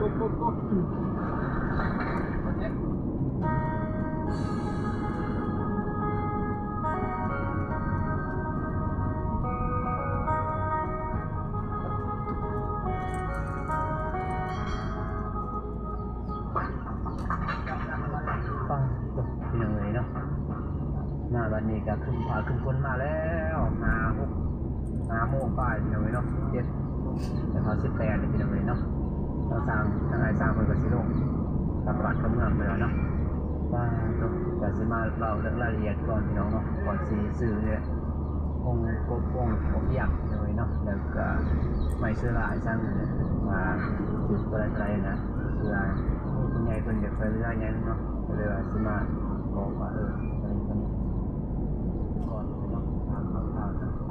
ປ້າດໂທ້ ພີ່ນ້ອງເອີຍເນາະ ມາບັດນີ້ກໍຄຶ້ມຟ້າຄຶ້ມຝົນມາແລ້ວ ຫ້າ ຫົກ ຫ້າໂມງປາຍ ພີ່ນ້ອງເອີຍເນາະ ເຈັດ ຈະເຂົ້າສິບແປດແລ້ວ ພີ່ນ້ອງເອີຍເນາະ. ທາງຊ່າງ ທາງອ້າຍຊ່າງເພິ່ນກໍຊິລົງກັບບ້ານກັບເມືອງໄປແລ້ວເນາະ. ປ້າດໂທ້ ກໍຊິມາເລົ່າເລື່ອງລາຍລະອຽດກ່ອນ ພີ່ນ້ອງເນາະ ກ່ອນຊິຊື້ນີ້ແຫຼະ ກົງກົບ ກົງພວກຫຍັງ ພີ່ນ້ອງເອີຍເນາະ ແລ້ວກໍໄມ້ເຊື້ອລາ ອ້າຍຊ່າງນີ້ແຫຼະ ວ່າຖືກເທົ່າໃດເທົ່າໃດນະ ເພື່ອຜູ້ໃຫຍ່ເພິ່ນຢາກຊ່ວຍເຫຼືອຫຍັງເນາະ ກໍເລີຍວ່າຊິມາບອກວ່າ ເອີ ຕົວນີ້ ຕົວນີ້ ກ່ອນເນາະ ຕາມຂ່າວໆ.